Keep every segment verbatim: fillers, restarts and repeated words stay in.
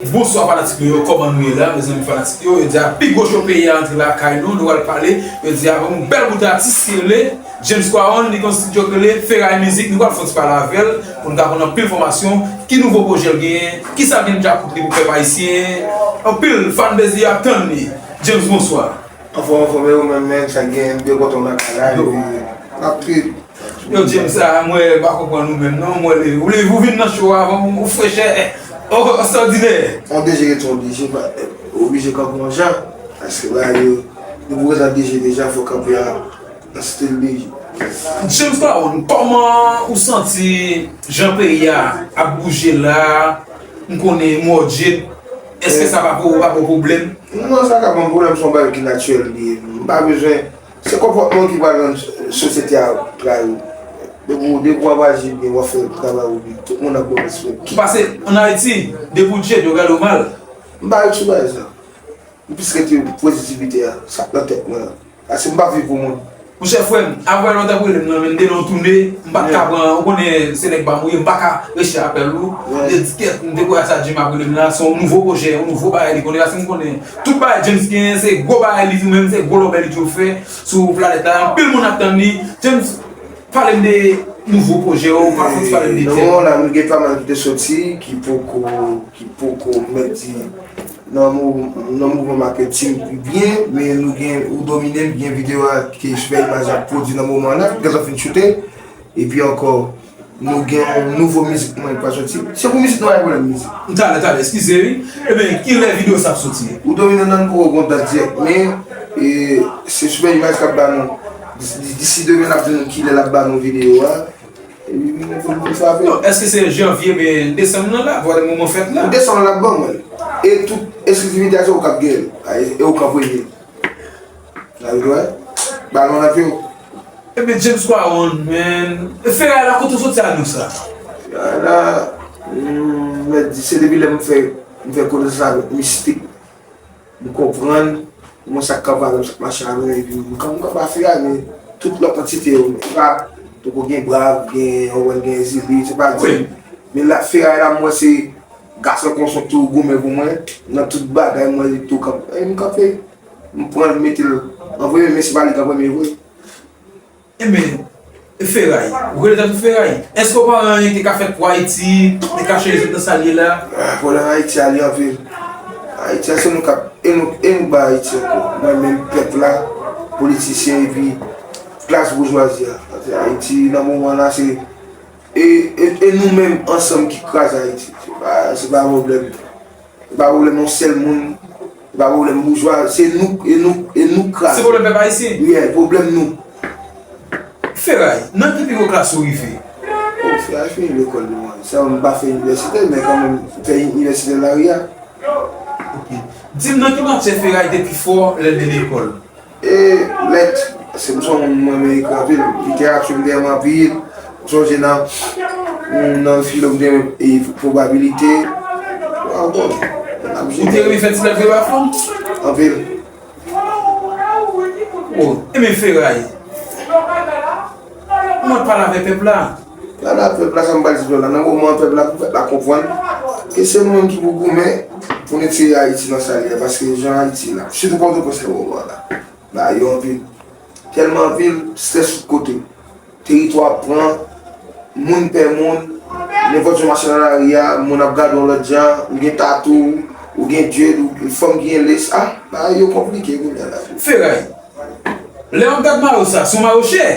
Bonswa fanatik nou yo, kòman nou ye la, mezanmi fanatik yo? Yo di a pi gwo cho peyi a antre lakay nou, nou pral pale. Yo di a avè yon bèl bout atis ki rele James Kwaon, li gen yon estidyo ki rele Feray Mizik, nou pral fè yon ti pale avè l pou nou ka konn anpil enfòmasyon, ki nouvo pwojè l genyen, kisa l gen deja pou li pou pèp ayisyen, anpil fanbase li ap tann li. James, bonswa. Anfòm, anfòm, e ou menm, men, sa k gen, m byen kontan w nan kay la, epi n ap trip. Yo, James, sa, mwen pa konprann ou menm, non, mwen, li, ou, li, ou vin nan cho a, ou, ou frechè, o, ekstraòdinè. On D J rete on D J, pa, oblije kanpe on jan, paske la, yo, nou prezan D J deja, fò kanpe a, nan stil D J. James Kwaon, kòman ou santi jan peyi a ap bouje la, m konnen mòdje, èske sa pa pou, pa pou pwoblèm? Non, sa ka ban m pwoblèm, se yon bagay ki natirèl li ye. M pa bezwen, se konpòtman ki pral rann sosyete a trayi w. Depi w, depi w ap aji byen, w ap fè travay ou byen, tout moun ap ba w respè. Paske ann Ayiti, depi w djed, yo gade w mal. M pa ret sou bagay sa. M plis rete pozitivite a, sa k nan tèt mwen an. Paske m pa viv pou moun. Monchè frè m, apre lè w t ap rele m nan, men de lè w tounen, m pa t ka pran, ou konnen se nèg pa m ou ye, m pa ka reche apèl ou. Li di kèt, m te kwè sa Jim ap rele m la, se yon nouvo pwojè, yon nouvo bagay li konnen, paske m konnen tout bagay James genyen, se gwo bagay li di menm, se gwo lòbèy li toujou fè sou planèt la. Anpil moun ap tann li. James, pale m de nouvo pwojè w, pa fouti pale m de tèt. Nan moman la, nou gen pa mal ki te soti, ki poko, ki poko mèt di nan mou-, nan mouvman maketing byen, men nou gen, ou domine, gen videyo a ke Sipè Imaj ap pwodui nan moman la, gentan fin choute. Epi ankò, nou gen yon nouvo mizik mwen ki pral soti. Se pou mizik nou pa gen pwoblèm mizik. Talè, talè, eskize wi. Ebyen, kilè videyo sa ap soti? Ou domine nan poko gon dat dirèk, men, e, se Sipè Imaj k ap ba nou. Disi, disi demen, l ap di nou kilè l ap ba nou videyo a. Epi nou, nou, nou frape. Non, èske se janvye, men desanm nan la, vwala moman fèt la. Desanm la ban mwen. E tout eksklizivite a se ou k ap genyen l. E ou k ap premye. Sa vle di, wè. Balon nan pye w. Ebyen, James Kwaon, man. E Feray la, kote w soti anons sa? Feray la, m, mèt di, se depi lè m fè, m fè konesans avèk Mistik. M konprann, mwen sa k kanpe avè m, sa k mache avè m, epi m kanpe, m kanpe a Feray, men tout lòt antite yo, men se pa, tankou gen Brav, gen, ou konprann, gen Ezili, se pa di. Men la, Feray la, m wè se gason konsa tou goumen pou mwen, nan tout bagay, m wè li tou kanpe, e m kanpe, m pran l, m mete l an premye, men se pa li k an premye vre. Ebyen, Feray, ou rele tèt ou Feray? Èske ou pa wè anyen ki te ka fèt pou Ayiti, te ka chanje zot nan sa l ye la? Ah, pwoblèm Ayiti a, li anpil. Ayiti a, se nou k ap, e nou, e nou ba Ayiti ankò. Mwen menm, pèp la, politisyen, epi klas boujwazi a. Paske Ayiti, nan moman la, se, e, e, e nou menm ansanm ki kraze Ayiti. Se pa, se pa pwoblèm. E pa pwoblèm yon sèl moun, e pa pwoblèm boujwa, se nou, e nou, e nou kraze. Se pwoblèm pèp ayisyen? Wi, e pwoblèm nou. Feray, nan ki pi wo klas ou rive? Oh, Feray fini lekòl li, mwen. Sa, m pa fè inivèsite, men kanmenm, m fè inivèsite lari a. Ok. Di m nan ki matyè Feray te pi fò lè l te lekòl? E lèt, paske m se yon moun mwen renmen ekri anpil. Literati m te renmen anpil. M sonje nan, nan filo m te renmen e pwobabilite. Ankò, n ap jwe. Ou te renmen fè ti lèv ba fanm? Anpil. Oh, ebyen Feray. Mwen pale avè pèp la. Gade pèp la, sa m pral di pèp la. Nan moman an, pèp la, pou pèp la konprann ke se nou menm ki pou goumen pou nou tire Ayiti nan sa l ye a, paske jan Ayiti la, sitou Pòtoprens nan moman an la, bagay yo anpil. Tèlman anpil, strès tout kote. Teritwa ap pran, moun pè moun, nenpòt jan w mache nan lari a, moun ap gade w lòt jan, ou gen tatou, ou gen dread, ou fanm ki gen lace, ah, bagay yo konplike kounye a la. Feray, lè w ap gad mayo sa, se yon mayo chè.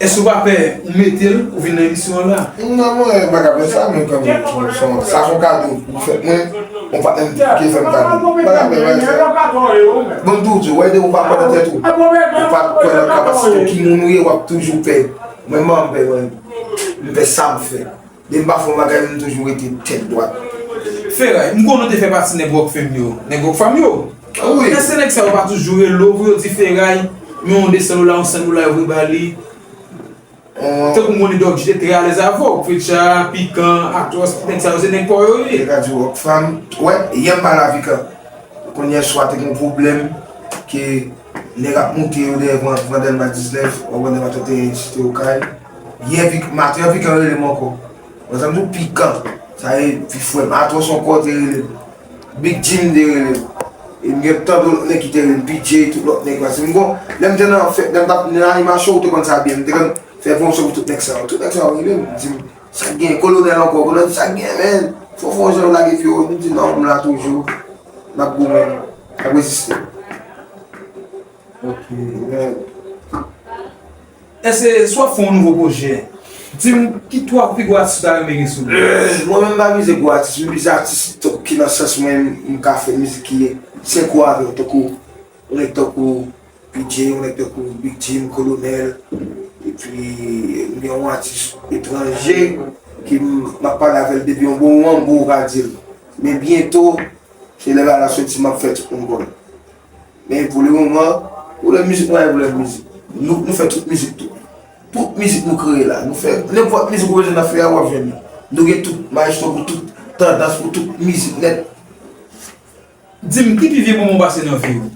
Èske w pa pè ou mete l, ou vin nan emisyon an la? Non, mwen, m pa ka pè sa, men kanmenm, se, se, sa se yon kado pou fèt mwen, yon patnè m ki fè m kado. M pa ka pè bagay sa. Bon, m di w, di w, wè, de ou pa kwè nan tèt ou, ou pa kwè nan kapasite w, ki moun ou ye, w ap toujou pè. Mwen, m pa pè, mwen, m pè sa m fè. Depi m pa fè yon bagay, m toujou rete tèt dwat. Feray, m konnen w te fè pati nèg Rockfam yo. Nèg Rockfam yo? Ah wi. Èske nèg sa yo pa toujou rele w pou yo di Feray, men yon de san dola, yon san dola yo voye ba li? Tankou m konnen Dòg J te trè alèz avè w, Preacha, Pikan, Atwòs, nèg sa yo se nèg pa w yo ye. Nèg a di Rockfam, wè, yè m pale a Pikan. Kounye a swa te gen yon pwoblèm ke nèg ap moute yo dèyè Van-, Vandèlma diznèf, ou Vandèlma trannteyen, site Okay. Yè Pik-, maten an Pikan rele m ankò. Mwen sa m di w Pikan, sa e pi frè m. Atwòs ankò te rele m. Big Jim te rele m. E m gen tann lòt nèg ki te rele m B J, tout lòt nèg, paske m gon, lè m te nan fèt, lè m t ap nan animasyon, ou te konn sa byen, m te konn fè pwomosyon pou tout nèg sa yo. Tout nèg sa yo rele m, di m, "Sa k gen, Kolonèl ankò, Kolonèl, sa k gen, menn? Fò, fò, jan w lage fè yo." M di, "Non, m la toujou. N ap goumen, n ap reziste." Ok. Èske si w ap fè yon nouvo pwojè, di m ki twa pi gwo atis ou ta renmen gen sou ou? Eh, mwen menm m pa vize gwo atis, m vize atis tou ki nan sans mwen, m ka fè mizik ki senkwo avè w, tankou yon nèg tankou B J, yon nèg tankou Big Jim, Kolonèl, epi m gen yon atis etranje ki m, m ap pale avè l depi yon bon moman, m poko ka di l. Men byento, se lè bagay la soti, m ap fè tout moun konnen. Men pou le moman, pwoblèm mizik nou pa gen pwoblèm mizik. Nou, nou fè tout mizik tou. Tout mizik nou kreye la. Nou fè nenpòt mizik ou bezwen nan fè a, w ap jwenn li. Nou gen tout mayestwo pou tout tandans, pou tout mizik nèt. Di m, ki pi vye moman w pase nan vi w?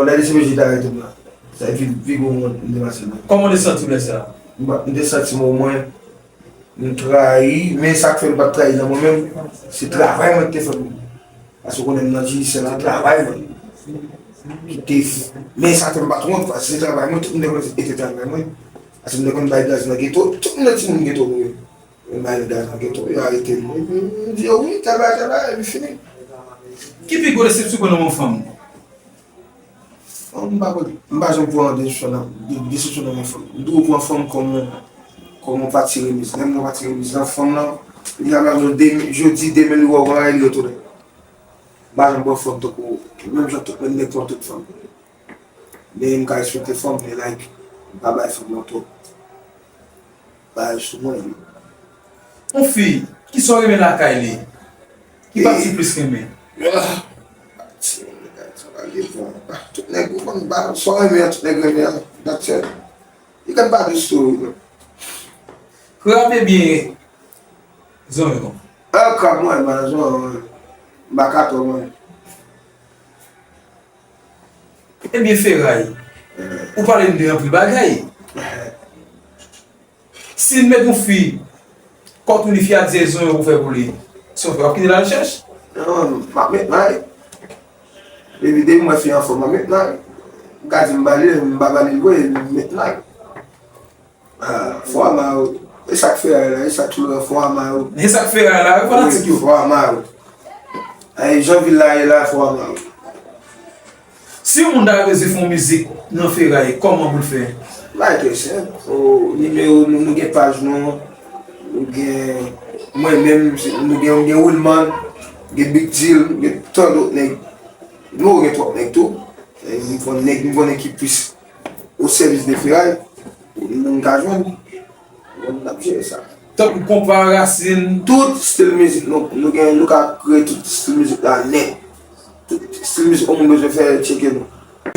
Lè D C P J te arete m la. Sa e pi, pi gwo moman m te pase la. Kòman w te santi w lè sa? M pa, m te santi m omwen, m trayi, men sa k fè m pa t trayi nan mwen menm, se travay mwen ki te fè m. Paske w konnen m nan G S L, se travay mwen ki te f-, men sa fè m pa t wont, paske se travay mwen, tout moun te konnen se te travay mwen. Paske m te konn bay gaz nan geto, tout moun nan timoun geto nou ye. M bay gaz nan geto, yo arete m. Epi m di yo wi, tèl bagay, tèl bagay, epi fini. Ki pi gwo desepsyon w pran nan men yon fanm? Oh, m pa, m pa janm pran desepsyon nan, de-, desepsyon nan men fanm. M toujou pran fanm kòm yon, kòm yon pati remiz. Lè m nan pati remiz lan, fanm lan, li ka pran jodi, demen li wè w bagay, li retounen. M pa janm pran fanm tankou, menm jan tout nèg pran tout fanm. Men m ka respekte fanm, men like, m pa bay fanm lan twòp bagay sou mwen. Yon fi, kisa w renmen lakay li? Ki pati w plis renmen? Ah, pati, sa va gen bon. Ah, tout nèg, ou konn, ba, sa w renmen an, tout nèg renmen an, that's it. Li konn pa dous tou, wi. Krape byen zonyon. Ah, krape mwen, ba zonyon, mwen. M pa kato, mwen. Ebyen, Feray, ou pale m de anpil bagay. Si n met yon fi, kòtonifi a di e zonyon pou fè pou li, si w fè, w ap kite l al chèch? Non, m ap met may. Epi depi m wè fi anfòm, m ap met may. M ka di m ba li, m pa ba li l vre, m met may. Ah, fò a ma yo. E sa k Feray la, e sa k tou lè fò a ma yo. E sa k Feray la, wi, fanatik yo. Fò a ma yo. Ay, jan vil la ye la, fò a ma yo. Si yon moun ta bezwen fè yon mizik nan Feray, kòman pou l fè? Bagay trè senp. O, nimewo nou, nou gen paj nou, nou gen mwen menm, nou gen, gen Wilman, gen Big Deal, gen tan dòt nèg. Nou gen twòp nèg tou. E, nou pran nèg, nou pran nèg ki plis o sèvis de Feray, pou moun ka jwenn. Bon, n ap jere sa. Tankou konpa, rasin. Tout stil mizik, nou, nou gen, nou ka kreye tout stil mizik la nèt. Tout stil mizik yon moun bezwen fè, tcheke nou.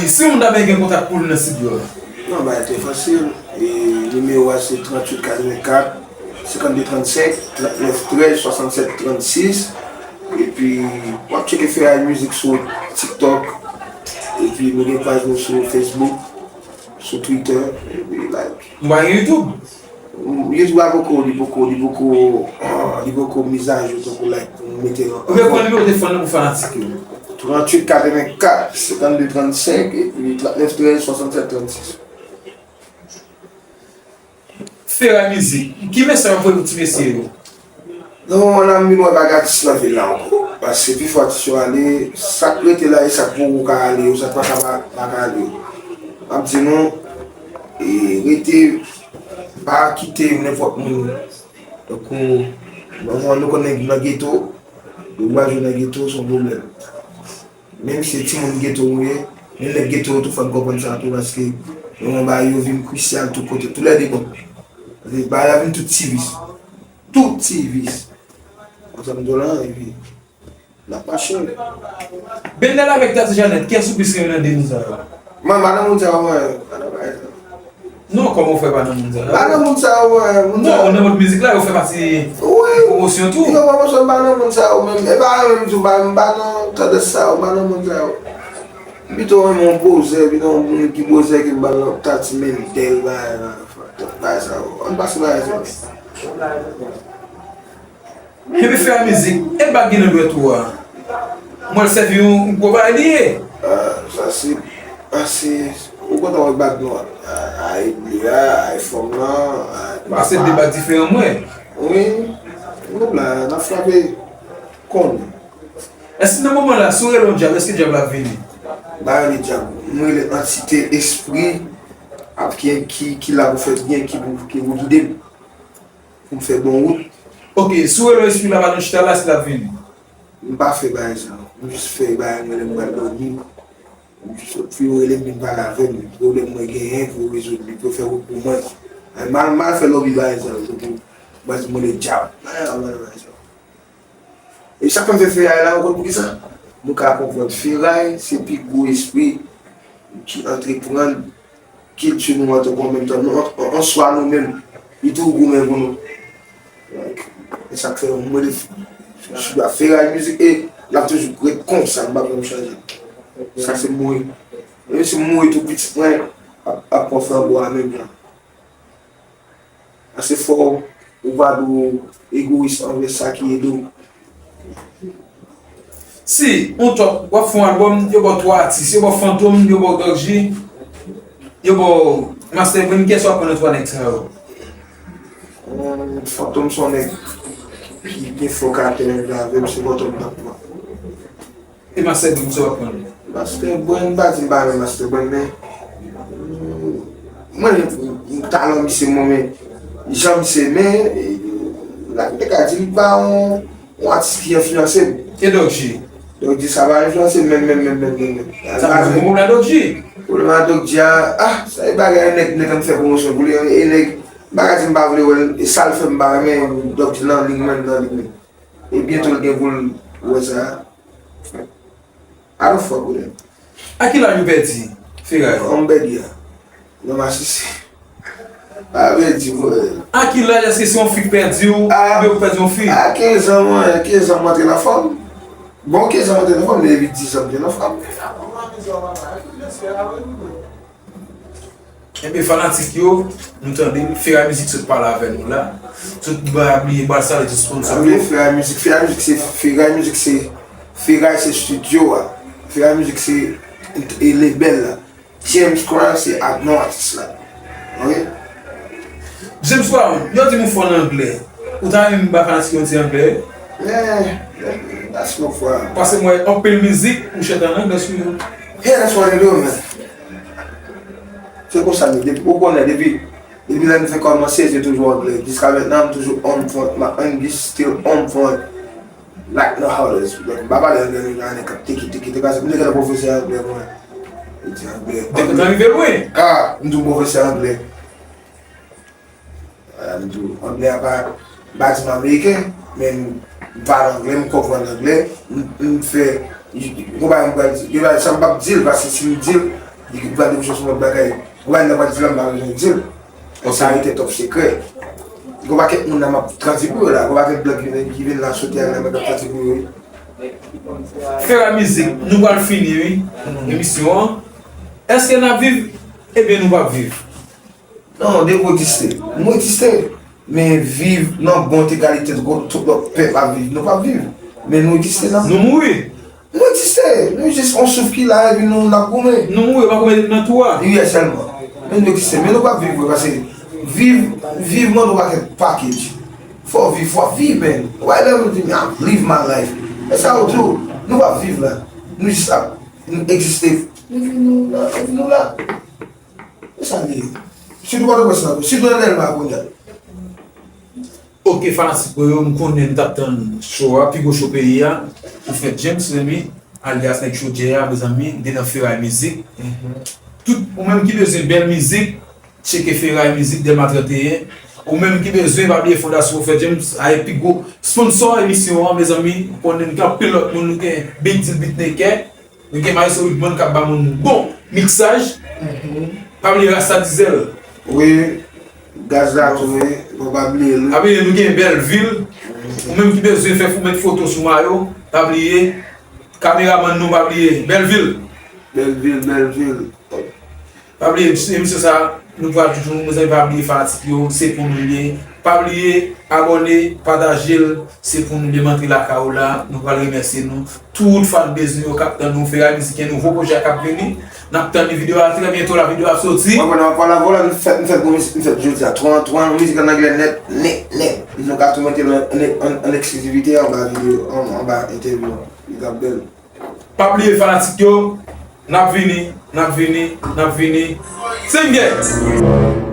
Si moun ta bezwen gen kontak pou l nan estidyo a? Non, bagay trè fasil. E nimewo a se tranntuit katrevenkat, senkannde trannsenk, trannèf trèz, swasannsèt trannsis. Epi, w ap tcheke Feray Music sou TikTok. Epi, nou gen paj nou sou Facebook, sou Twitter. Epi, like. Nou pa gen YouTube? YouTube la poko, li poko, li poko, ah, li poko mizajou tankou like pou nou mete l an. Ou vle pran nimewo telefòn nan pou fanatik yo? Tranntuit katrevenkat, senkannde trannsenk, epi trannèf trèz, swasannsèt trannsis. Feray Mizik, ki mesaj w ap voye pou ti mesye yo? Nan moman la, m vin wè pa gen atis nan vil la ankò. Paske pifò atis yo ale, sa k rete la e sa k poko ka ale yo, sa k pa ka pa, pa ka ale yo. M ap di nou, e, rete, pa kite nenpòt moun. Tankou, nan moman nou konnen nan geto, yo wè jwe nan geto, se yon pwoblèm. Menm si se timoun geto nou ye, nou nèg geto yo tou fò n konprann sa tou, paske nou wè bagay yo vin krisyal tout kote, tou lè de bò. Paske bagay la vin tout sivis. Tout sivis. Konprann sa m di w la, epi n ap mache. Bennèl avèk Tati Janèt, kiyès ou plis renmen nan de moun sa yo? Mwen, m pa nan moun sa yo, mwen. Pa nan bagay sa. Non, kòman w fè pa nan moun sa yo? Pa nan moun sa yo, mwen. Moun sa yo. Non, nan mond mizik la, yo fè pati pwomosyon tou. Wi. Yo pwomosyon, m pa nan moun sa yo menm. E pa menm tou, m pa, m pa nan tandans sa yo, m pa nan moun sa yo. M pito renmen yon pozè, pito yon moun ki pozè ke m ba l yon Tati Mendel, bagay la. Bagay sa yo. Ann pase bagay sa yo. Epi Feray Mizik, e bag ki nan dwèt ou a? Mwen sèvi yon, yon gwo bagay li ye. Ah, sa se, ah, se, ou kontan wè bag nou an. Ah, ay ble a, ay fòm nan, ay papa. Se de bag diferan mwen. Wi, nou la, n ap frape konn. Èske nan moman la, si w rele yon dyab, èske dyab la ap vini? M pa rele dyab, m rele antite, espri, ap ki, ki, ki la pou fè byen, ki pou, ki pou gide m, pou m fè bon wout. Ok, si w rele yon espri la, pa nan chita la, èske l ap vini? M pa fè bagay sa yo. M jis fè bagay mwen lè m pral dòmi. M jis, pou yo rele m vin pale avè m. Pwoblèm mwen genyen, pou yo rezoud li, pou yo fè wout pou mwen. Ay, m al, m al fè lòbi bagay sa yo, pou baz mwen le dyab. Ay, ay, bagay sa yo. E sa k fè m fè feray la, ou konn poukisa? Nou ka konprann feray, se pi gwo espri ki antreprann kilti nou an tou an menm tan. Nou, an, an, an swa nou menm, li toujou goumen pou nou. Donk, e sa k fè mwen, mwen, si w ap fè rale mizik, e l ap toujou ret konsa, m p ap janm chanje. Sa se mouri. Menm si m mouri tou, pitit mwen ap, ap pran flanbo a menm jan. Paske fò ou pa dwe egoyis anvè sa ki ede w. Si, on top, w ap fè yon albòm, yo ba w twa atis, yo ba w Fantom, yo ba w Dòk G, yo ba w Master Brain, kiyès w ap pran nan twa nèg sa yo? Hum, Fantom se yon nèg ki gen fò karaktè menm jan avè m, se Fantom m t ap pran. E Master Brain, kiyès w ap pran? Master Brain, m pa di m pa renmen Master Brain, men, hum, mwen, talan misye, mwen, men, jan misye, men, e, la, m te ka di, li pa yon yon atis ki enfliyanse m. E Dòk G? Dòk G sa pa enfliyanse m menm, menm, menm, menm, menm, menm. Sa vle di, bon, pwoblèm a Dòk G. Pwoblèm a Dòk G a, ah, sa e bagay nèg, nèg an fè pwomosyon pou li, e nèg, m pa ka di m pa vle wè l, e sa l fè m pa renmen, Dòk G nan liy mwen, nan liy mwen. E byento l gen pou l wè sa. I don't fuck with him. A ki laj ou pèdi feray? An m pèdi a. Nan masisi. Pa pèdi, mwen. A ki laj, èske se yon fi k pèdi w, oubyen ou pèdi yon fi? A kenz an, mwen, kenz an, mwen te nan fòm. Bon, kenz an, mwen te nan fòm, men depi diz an, mwen te nan fòm. Enben, fanatik yo, nou tande, Feray Mizik sot pale avè nou la. Sot ba bliye ba sale ti sponsor yo. Feray Mizik, Feray Mizik se, Feray Mizik se, Feray se studio a. Feray Mizik se, e, label la. James Crown se ak non atis la. Ok? James Crown, yo di m ou fò nan anglè. Ou ta renmen m ba fanatik yo yon ti anglè? Yeah, that's no problem. Paske m wè anpil mizik ou chante an anglè sou yo. Yeah, that's what I do, man. Se konsa m ye. Depi, ou konnen, depi, depi lè m te kòmanse, se toujou anglè. Jiska mentnan, m toujou on point. My English still on point. Like no others. Donk, m pa pale anglè, nou jan nèg k ap teke, teke, teke, paske m te gen yon pwofesè anglè mwen. Li di anglè. Donk, ou t rive lwen. Ah, m di w pwofesè anglè. Ah, m di w, anglè a pa m pa di m ameriken, men m, m pale anglè, m konprann anglè, m, m fè, yon bagay m pral di, yon bagay sa m p ap di l, paske si m di l, li pral debouche sou lòt bagay. Yon bagay m pral di la, m pa bezwen di l. Sa rete top sekrè. Gon pakèt moun la m ap tradui pou yo la, gon pakèt blan ki vin, ki vin la sou tè a la, m ap tradui pou yo, wi. Feray Mizik, nou pral fini, wi, emisyon an. Èske n ap viv? Ebyen, nou p ap viv. Non, depi w egziste. Nou egziste. Men viv nan bon entegralite, tout lòt pèp ap viv. Nou p ap viv. Men nou egziste nan. Nou mouri. Nou egziste. Nou jis on souf ki la, epi nou, n ap goumen. Nou mouri, pa goumen nan tou a. Wi, sèlman. Men nou egziste. Men nou p ap viv vre, paske viv, viv mande yon pakèt package. Fò w viv, fò w viv, men. Why lè moun di, "I live my life." E sa yo di w, nou p ap viv la. Nou jis ap, nou egziste. Nou viv nou la, nou viv nou la. E sa l ye. Sitou Pòtoprens la, sitou nan Dèlma kounye a. Ok, fanatik mwen yo, m konnen n t ap tann cho a, pi gwo cho peyi a, pou Fred James Remy, alyas Nèg Chodyè a, mezanmi, li te nan Feray Mizik. Tout, ou menm ki bezwen bèl mizik, tcheke Feray Mizik, Dèlma trannteyen. Ou menm ki bezwen, pa bliye Fondasyon Fred James, a e pi gwo sponsò emisyon an, mezanmi, ou konnen n gen anpil lòt moun, nou gen Big Deal Beatmaker. Nou gen Maestro Wigman k ap ba moun bon miksaj. Pa bliye Rasta Dizel. Wi, gaz la tou, wi. Bon, pa bliye l, wi. Pa bliye, nou gen Bèlvil. Ou menm ki bezwen fè fou, met foto sou mayo, pa bliye. Kameramann nou, pa bliye. Bèlvil. Bèlvil, Bèlvil. Pa bliye, emisyon sa, nou pral toujou, mezanmi, pa bliye fanatik yo, se pou nou l ye. Pa bliye abòne, pataje l. Se pou nou demantre lakay ou la. Nou pral remèsye nou. Tout fan Bezwen yo k ap tann nou, Feray Mizik, gen nouvo pwojè k ap vini. N ap tann li, videyo a trè byento la, videyo a soti. Mwen, pandan m ap pale avè w la, m fèt, m fèt, m fèt jodi a. Twa an twa, yon mizik an anglè nèt, nèt, nèt. Nou ka tou mete l an, an, an, an eksklizivite anba videyo, an, anba entèvyou an. Li t ap bèl. Pa bliye fanatik yo, n ap vini, n ap vini, n ap vini. Singèt!